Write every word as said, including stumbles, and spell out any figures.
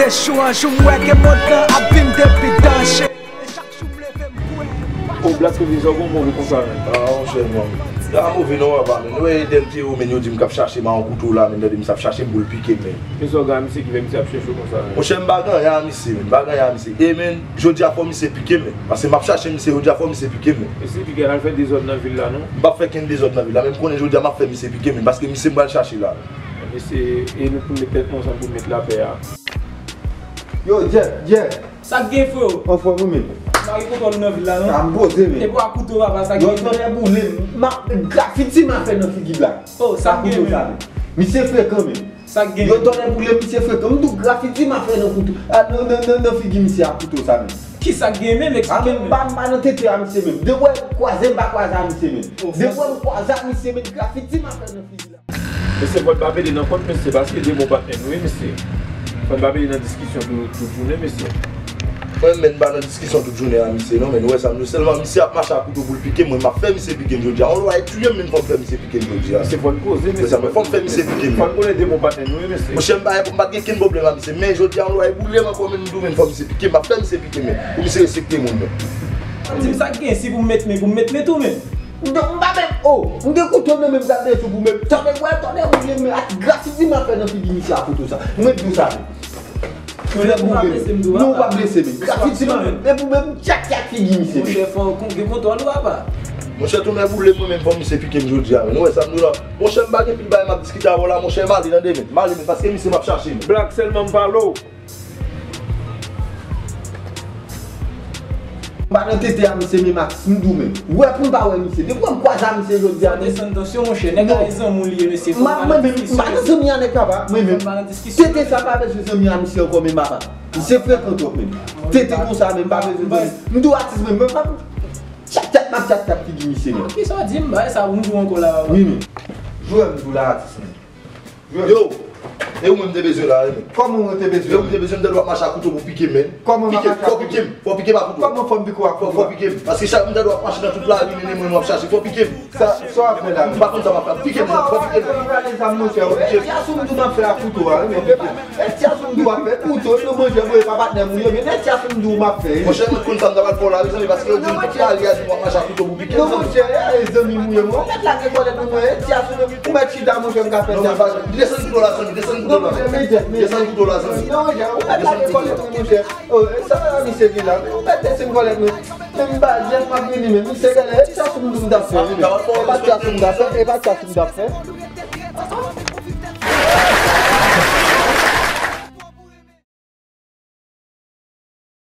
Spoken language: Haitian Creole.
Jou an jou m wè ke mond lan ap vin de pi danjere. Chak jou m leve m kwè. O, Black Privilege, ou gon move konsa menm. Ah, monchè, non. Sa move non, papa, men. Ou wè Edel Pierrot, men, yo di m k ap chache m a yon kouto la, men, tande m, misye ap chache m pou l pike m, men. Kisa w gen a misye ki fè misye ap chèche w konsa menm? Monchè, m pa gen anyen a misye, men. M pa gen anyen a misye. E, men, jodi a fò misye pike m, men. Paske m ap chache misye, jodi a fò misye pike m, men. Mesye pike al fè dezòd nan vil la, non? M p ap fè kenn dezòd nan vil la, men m konnen jodi a m ap fè misye pike m, men. Paske misye m pral chache la. Mesye, e nou pou met tèt nou ansanm pou met lapè a. Yo, Jeff, Jeff. Sa k gen, freo? Anfòm ou menm? Mari kontwòl ou nan vil la, non? Sa m poze, men. Epi w ak kouto, papa, sa k gen? Yo, tonnè boule m. M ap grafiti m ap fè nan figi Black. Oh, sa k gen, men? Misye frekan, men. Sa k gen? Yo, tonnè boule m, misye frekan. M di w grafiti m ap fè nan kouto. A, nan, nan, nan, nan figi misye ak kouto sa, men. Kisa k gen, men? Eksplike m, men. M pa, m pa nan tete a misye, men. Depi w kwaze m, m pa kwaze a misye, men. Oh, depi w kwaze a misye, men, grafiti m ap fè nan figi la. Mesye, fò n pa pede nan kont mesye, paske de bon patnè nou ye, mesye. Fò n pa pede nan diskisyon tout, tout jounen, mesye. Mwen menm, m pa nan diskisyon tout jounen a misye, non, men ou wè sa m di w, sèlman misye ap mache ak kouto pou l pike m, mwen m ap fè misye pike m jodi a. Yon lwa e touye m, men fò m fè misye pike m jodi a. Mesye, fò n koze, mesye. Fò m fè misye pike m. Fò n konnen de bon patnè nou ye, mesye. Monchè, m pa, m pa t gen kenn pwoblèm a misye, men jodi a, yon lwa e boule m ankò, men m di w, men fò misye pike m, m ap fè misye pike m, men pou misye respekte moun, men. Di m sa k gen, si pou m met men, pou m met men tou, men. Non, m pa menm, oh, m gen kouto nan men m, gade sou pou menm. Tande, wè, tande, ou vle men ak grafiti m ap fè nan figi misye ak kouto sa. Mwen di w sa, men. Tonnè boule m. Non, ou pa blese, men. Grafiti m ap fè. E pou menm, tchak, tchak figi misye, men. Monchè, fò w gen kontwòl ou, papa. Monchè, tonnè boule m, mwen menm, fò misye pike m jodi a, men. Nou wè sa m di w la. Monchè, m pa gen pil bagay m ap diskite avè w la, monchè, m ale tande, men. M ale, men, paske misye m ap chache, men. Black, sèlman m pale w. M pa nan tete a misye menm ak, m di w menm. Ou wè pou m pa wè misye. Depi w wè m kwaze a misye jodi a, desann tansyon, monchè. Nèg la e zanmi w li ye, mesye. Fò n pa nan diskisyon. Mwen menm, m pa nan zanmi a nèg la, pa. Mwen menm. Fò n pa nan diskisyon. Tete sa pa bezwen zanmi a misye ankò menm, papa. Misye frekan twòp menm. Tete konsa menm, m pa bezwen zanmi. M di w atis menm, men pa tchap tchap, m ap tchap tchap figi misye menm. Kisa w di m, bagay sa, m di w ankò la, papa. Wi, men. Jwè m di w la, atis menm. Yo, e ou menm te bezwen la, wi, men. Kòman ou te bezwen? Yo, m te bezwen, m te dwe ap mache ak kouto pou pike m, men. Kòman m ap mache ak kouto? Fò pike m, fò pike m ak kouto. Kòman fò m pike w ak kouto? Fò, fò pike m. Paske chak m te dwe ap mache nan tout lari, mennen mwen, mwen ap chache, fò pike m. Sa, sa w ap fè la? M pa konn sa m ap fè. Pike m, fò pike m. Fò pike m. Ti asou m di w m ap fè ak kouto a, wi, men pike m. E ti asou m di w ap fè, kouto, yo manje, voye pa patnè m ou ye, men e ti asou m di w m ap fè, wi. Monchè, mwen konn sa m ta pral fè w la, wi, zanmi, paske yo di m tout lari a di m w ap mache ak kouto pou pike m, zanmi. Non, monchè, e zanmi m ou ye, mwen. Ou mèt lage kòlèt mwen, mwen, e ti asou m, ou mèt chita, monchè, m ka fè sa. Non, men pa, desann kouto la, zanmi, desann kouto la. Non, monchè, men Jeff, men Jeff. Desann kouto la, zanmi. Non, monchè, ou mèt lage kòlèt mwen, monchè. Oh, e sa misye gen la, ou mèt desann kòlèt mwen. Men m pa Jeff, m ap vini, men misye genlè, e ti asou m di w m t ap fè, wi, men. E pa ti asou m t ap fè, e pa ti asou m t ap fè.